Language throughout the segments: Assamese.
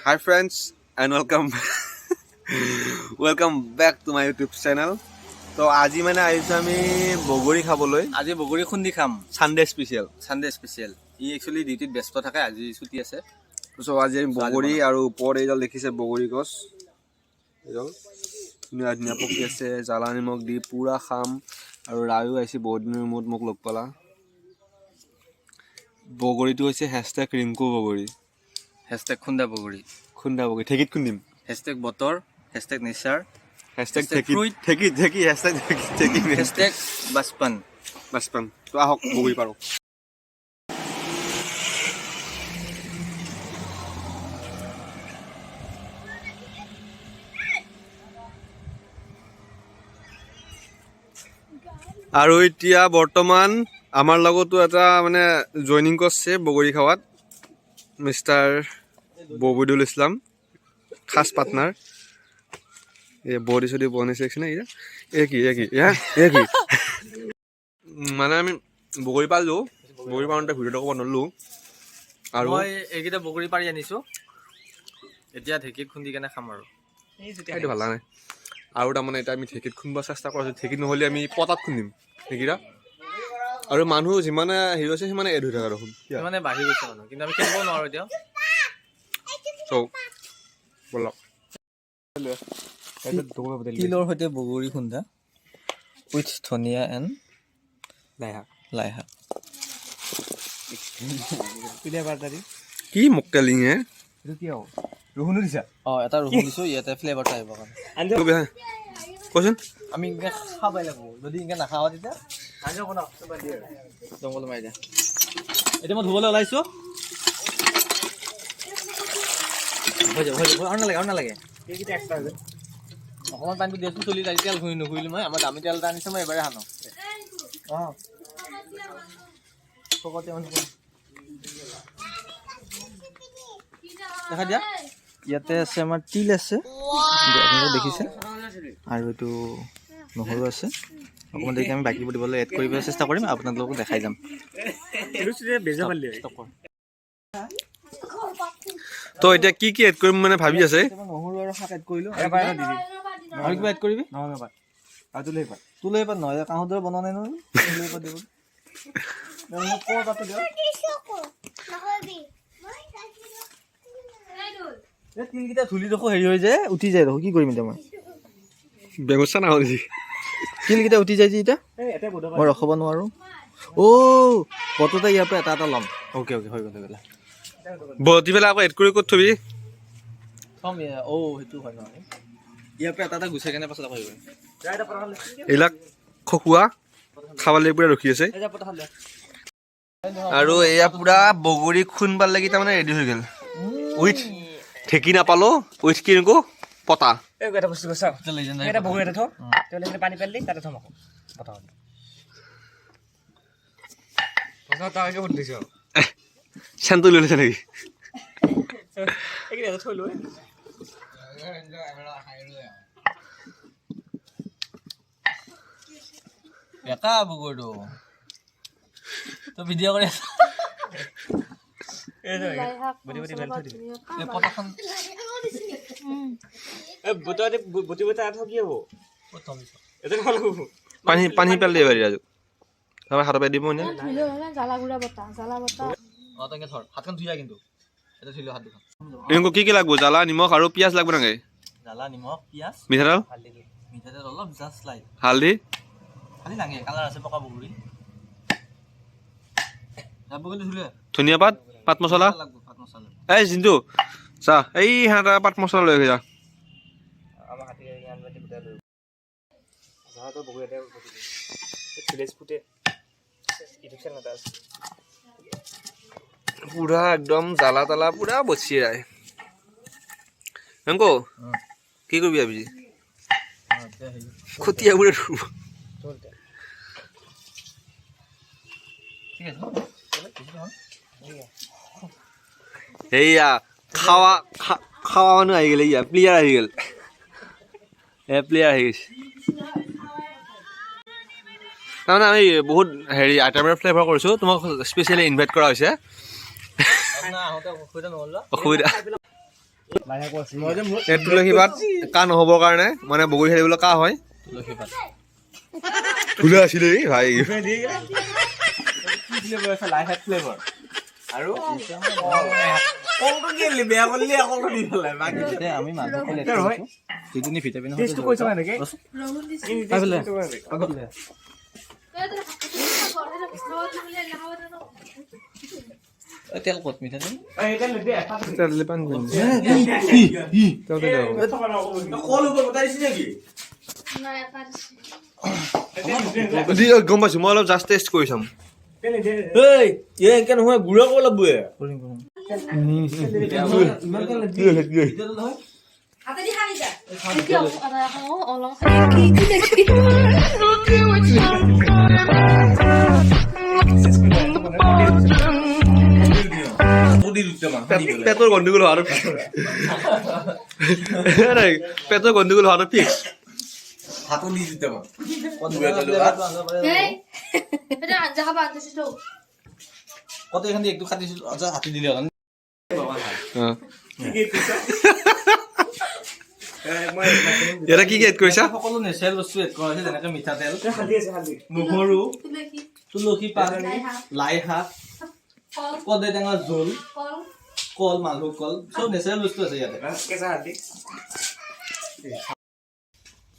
Hi friends and welcome welcome back to my YouTube channel. তো আজি মানে আহিছোঁ আমি বগৰী খাবলৈ। আজি বগৰী খুন্দি খাম। Sunday special. Sunday special. ই একচুৱেলি ডিউটিত ব্যস্ত থাকে, আজি ছুটি আছে। চ' আজি আমি বগৰী আৰু ওপৰত এইডাল দেখিছে বগৰী গছ, এইডাল ধুনীয়া ধুনীয়া পকি আছে। জ্বালা নিমখ দি পূৰা খাম। আৰু ৰায়ো আহিছে, বহুত দিনৰ মূৰত মোক লগ পালা। বগৰীটো হৈছে হেচটেগ ৰিংকু বগৰী। হেচটেগ খুন্দা বগৰী। খুন্দা বগৰী, ঢেঁকীত খুন্দিম। হেচটেগ বতৰ, হেচটেগ নেচাৰ। হেচটেগ Hashtag ঢেঁকী fruit. ঢেঁকী ঢেঁকী, হেচটেগ ঢেঁকী ঢেঁকী। হেচটেগ বাচপান। বাচপান। তো আহক, বগৰী পাৰোঁ। আৰু এতিয়া বৰ্তমান আমাৰ লগতো এটা মানে জইনিং কৰিছে বগৰী খাৱাত, মিষ্টাৰ ববুদুল ইছলাম, খাচ পাৰ্টনাৰ। এই বডি চডি বনাইছে নে? এ কি, এ কি, এ কি? মানে আমি বগৰী পালোঁ, বগৰী পাওঁতে ভিডিঅ'টো ক'ব নলো আৰু। মই এইকেইটা বগৰী পাৰি আনিছো, এতিয়া ঢেঁকীত খুন্দি কেনে খাম আৰু। সেইটো ভাল লগা নাই। আৰু তাৰমানে এতিয়া আমি ঢেঁকীত খুন্দিব চেষ্টা কৰিছোঁ, ঢেঁকীত নহ'লে আমি পটাত খুন্দিম ঢেঁকীৰা। আৰু মানুহ যিমানে হেৰি হৈছে সিমানে এড হৈ থাকে দেখোন। মানে বাঢ়ি গৈছে মানুহ, কিন্তু আমি খেলিব নোৱাৰো এতিয়া। চ' ব'লক। তিলৰ সৈতে বগৰী খুন্দা উইথ ধনিয়া এণ্ড লাইশাক। লাই শাক। কি মক্কেলিং হে! অঁ, এটা ৰহুন দিছোঁ ইয়াতে ফ্লেভাৰটো আহিব কাৰণে। কচোন। আমি এনেকৈ খাবই লাগিব, যদি এনেকৈ নাখাওঁ তেতিয়া জংঘল মাৰি দিয়া। এতিয়া মই ধুবলৈ ওলাইছোঁ। হৈ যাব, হৈ যাব, আৰু নালাগে, আৰু নালাগে। অকণমান পানীটো দিয়াচোন। চুলিত আজি তেল ঘঁহি নুঘূৰিলোঁ মই। আমাৰ দামী তেল এটা আনিছোঁ, মই এবাৰে সানো। অঁ, পকতে মানে দেখা দিয়া। ইয়াতে আছে আমাৰ তিল আছে, আপোনালোকে দেখিছে, আৰু এইটো নহৰু আছে। অকণমান দেৰিকৈ আমি বাকীবোৰ দিবলৈ এড কৰিবলৈ চেষ্টা কৰিম, আপোনালোকক দেখাই যাম। Stop কৰ। তো এতিয়া কি কি এড কৰিম মানে ভাবি আছে। নহৰু আৰু শাক এড কৰিলোঁ। আৰু কিবা এড কৰিবি? তুলসী পাত নহয়, কাঁহৰ দৰে বনোৱা নাই নহয় তুলসী পাত দিব। কৰ পাতটো দিয়ক। এই তিলকেইটা ধুলি দেখো হেৰি হৈ যায়, উঠি যায় দেখো। কি কৰিম এতিয়া মই? ব্যৱস্থা নহ'ল নেকি? তিলকেইটা উঠি যায় যে এতিয়া মই ৰখাব নোৱাৰোঁ। অ' বটতে ইয়াৰ পৰা এটা এটা ল'ম। অ'কে অ'কে, হৈ গ'ল, হৈ গ'ল। বটি পেলাই আকৌ এড কৰি ক'ত থবি? থ'ম। অ' সেইটো হয় নহয়, ইয়াৰ পৰা এটা এটা গুচাই কেনে পাছত আকৌ হেৰি কৰিম। এইবিলাক খকুৱা খাবলৈ পুৰা ৰখি আছে। আৰু এয়া পুৰা বগৰী খুন্দবাৰ লাগি তাৰমানে ৰেডি হৈ গ'ল। উইথ ঢেঁকী নাপালো, উইথ কি নকো পতা। এই এটা বস্তু কৈছা, এটা বগৰী এটা থ, তেতিয়াহ'লে পানী পেলাই দি তাতে থম আকৌ বতাহত। চেনটো লৈ লৈছে নেকি? এইকেইটা থৈ লৈ। বেকা বগৰীটো তই ভিডিঅ' কৰি আছ। এই পতাখন। বটি বটি তাত কি হ'ব? ক'ত থ'ম পিছত? এটা ভাল হ'ব। পানী পানী পেলাই দিব পাৰি ৰাজু, তাৰপৰা হাতৰ পৰা দিব নে? জ্বালা গুড়া বতা, জ্বালা বতা। অঁ, তই এনেকে ধৰ, হাতখন ধুই আহ কিন্তু। এটা ধুই ল হাত দুখন। এনেকুৱা কি কি লাগব? জ্বালা নিমখ আৰু পিঁয়াজ লাগব নেকি? জ্বালা, নিমখ, পিঁয়াজ। মিঠাতেল। মিঠাতেল অলপ, জাষ্ট লাইট। হালধি। খালি লাগে, কালাৰ আছে পকা বগৰী। যাব কিন্তু ধুলে। ধনিয়া পাত, পাত মছলা। লাগব পাত মছলা। এই জিন্তু চা, এই সিহঁতে পাত মছলা লৈ যা। আমাৰ হাতী আনবাতি গোটাই লৈ বগৰী এটা ভিলেজ ফুটে ইউটিউব চেনেল এটা আছে। পুৰা একদম জ্বালা তালা পুৰা বচি যায়। অংকু, কি কৰিবি ভাবিছি? খটীয়া পুৰা ধৰিব। ঠিক আছে ন? বেছি নহয়। এইয়া খাৱা খাৱা মানুহ আহি গ'ল, এইয়া প্লেয়াৰ আহি গ'ল, এ প্লেয়াৰ আহি গৈছে। তাৰমানে আমি বহুত হেৰি আইটেমৰ ফ্লেভাৰ কৰিছোঁ, তোমাক স্পেচিয়েলি ইনভাইট কৰা হৈছে। আপোনাৰ আহোঁতে অসুবিধা নহ'ল ন? অসুবিধা। এই তুলসী পাত কাহ নহ'বৰ কাৰণে, মানে বগৰী খাই দিবলৈ কাহ হয়। তুলসী পাত। ধুলে আছিলে এই ভাই। লাই শাক ফ্লেভাৰ আৰু ইয়াতে আমি মালভোগ কল এড কৰিছোঁ, যিটো নি ভিটামিন। ৰহুন দিছে। তেল ক'ত? মিঠাতেল। তেল দিলে পানী। তেল দিলে হ'ব। নাই, এটা দিছে। দি গম পাইছো, মই অলপ জাষ্ট টেষ্ট কৰি চাম। এনেকে নহয়, গুড়া কৰিব লাগিব। কৰিম কৰিম। হাতেদি খাই যা। এতিয়া অলপ পেটৰ গণ্ডগোল হোৱাটো, পেটৰ গণ্ডগোল হোৱাটো ফিক্স। এই, এতিয়া আঞ্জা খাব আনিছিলো। কত এইখন দি একটো কাটিছিলো, আচ্ছা হাতি দিলে হ'ল। ইয়াতে কি কি এড কৰিছা? সকলো নেচাৰেল বস্তু এড কৰা হৈছে, যেনেকে মিঠাতেল, নহৰু, তুলসী, তুলসী পাত, লাই শাক, লাই শাক, কল, কদৈ টেঙাৰ জোল, কল, কল, মালভোগ কল, চব নেচাৰেল বস্তু আছে ইয়াতে।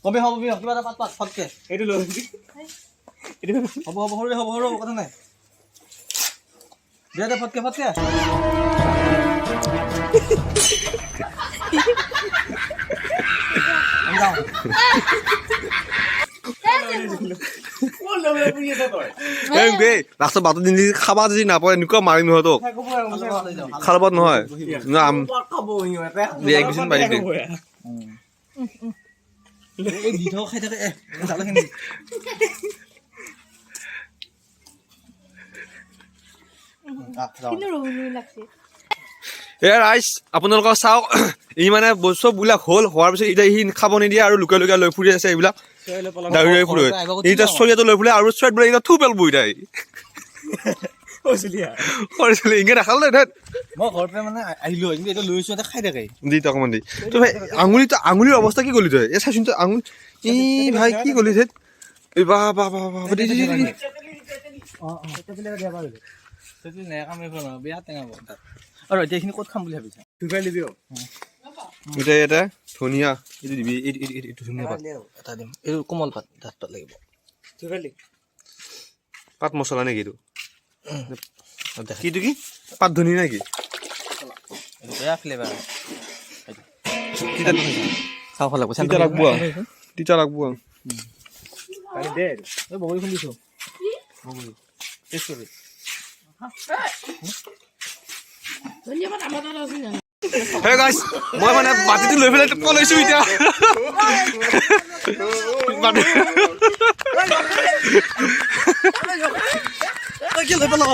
কবি হ'ব, কবি কিবা এটা পাত পাত ফটকে হ'ব হ'ব, সৰু হ'ব, সৰু হ'ব, কথা নাই। দে দে, ফটকে ফটকে। আমি যাওঁ। এই বে, লাষ্টত বাটত নিদি খাবা যদি নাপায়, এনেকুৱা মাৰিম নহয় তোক। খালপাত নহয় না আম দে, এক বিচিন পাৰি দে। এই দি থাকক, খাই থাকে। এ জালাখিনি। কিন্তু ৰহুন লাগছে। এ ৰাইজ, আপোনালোকৰ চাওক, ই মানে চববিলাক হ'ল, হোৱাৰ পিছত এতিয়া সি খাব নিদিয়ে আৰু লুকাই লুকাই লৈ ফুৰি আছে এইবিলাক, দাউৰি দাউৰি ফুৰে। এতিয়া চৰিয়াটো লৈ ফুৰে আৰু চৰিয়াত বোলে এতিয়া থু পেলব। এতিয়া সৰু ইংগে নাখালে ধেত। মই ঘৰৰ পৰা মানে আহিলো হয়, কিন্তু এতিয়া লৈ আহিছো, ইয়াতে খাই থাকে। দি তই অকণমান দি তই ভাই, আঙুলিটো, আঙুলিৰ অৱস্থা কি কৰিলি তই? এই চাচোন তই আঙুলি, এই ভাই কি কৰিলি ধেত? এই বা বা বা বা, দি দি দি দি। সেইটো নাই কাম একো নহয়, বেয়া টেঙা হ'ব তাত। আৰু এতিয়া এইখিনি ক'ত খাম বুলি ভাবিছা? এতিয়া ইয়াতে ধনিয়া এইটো দিবি, এইটো এইটো এইটো এইটো ধনিয়া পাত। এটা দিম, এইটো কোমল পাত, ডাঠ পাত লাগিব। পাত মছলা নেকি এইটো? দেখা। কিটো কি পাত ধনিয়া নেকি? এইটো বেয়া ফ্লেভাৰ। তিতা। চাওঁ, ভাল লাগিব। তিতা লাগব আৰু, তিতা লাগব আৰু। এই বগৰীখন দিছোঁ, বগৰী টেষ্ট কৰিবি। হে গাইছ, মই মানে বাতিটো লৈ পেলাই পলাইছো এতিয়া। কি লৈ পেলাব?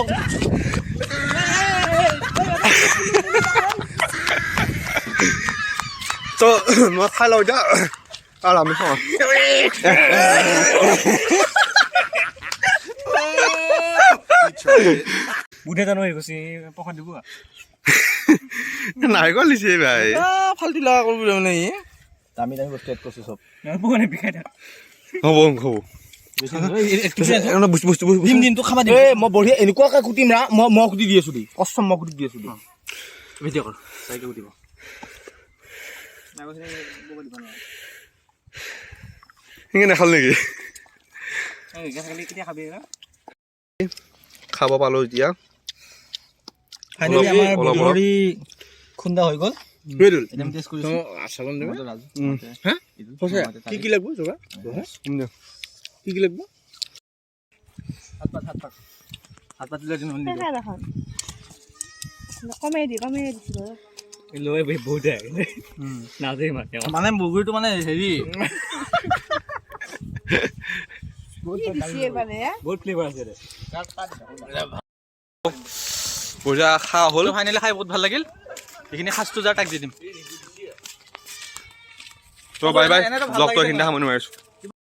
তো মই খাই লওঁ এতিয়া আৰু আমি খাওঁ। বুধে জানো হৈ গৈছে, পকত দিব। নাৰিকল দিছে ভাই। ফাল্টু লগা কৰিব মানে ই দামী দামী বস্তু এড কৰিছোঁ চব। পকনে বিষাই থাক। হ'ব হ'ব। বস্তু বস্তু বস্তু দিম দিম, তোক খাবা দিম। এ মই বঢ়িয়া এনেকুৱাকে কুটিম ৰা, মই কুটি দি আছো দি, কচম মই কুটি দি আছো দি। ভিডিঅ' কৰ, চাইকে দিব। সেনেকে নাখাল নেকি? কেতিয়া খাবি? খাব পালো এতিয়া। ফাইনেলি আমাৰ অলপ অলপ। বগৰী খুন্দা হৈ গ'ল। এতিয়া আমি টেষ্ট কৰিছোঁ। কি কি লাগিব যোগা? কি কি লাগিব? হাত পাত, হাত পাত, হাত পাত দিলে নহ'লে নিদিওঁ। কমাই দি, কমাই দিছিলো। লৈ বহুত নাজে মানে। মানে বগৰীটো মানে হেৰি। কি দিছে মানে? বহুত ফ্লেভাৰ আছে। বঢ়িয়া খা হ'ল। ফাইনেলি খাই বহুত ভাল লাগিল। এইখিনি সাজটো যাৰ তাক দি দিম। তো বাই বাই। এনেতো ভাল ব্লগটো লাগিছে। এইখিনিতে সামৰণি মাৰিছোঁ।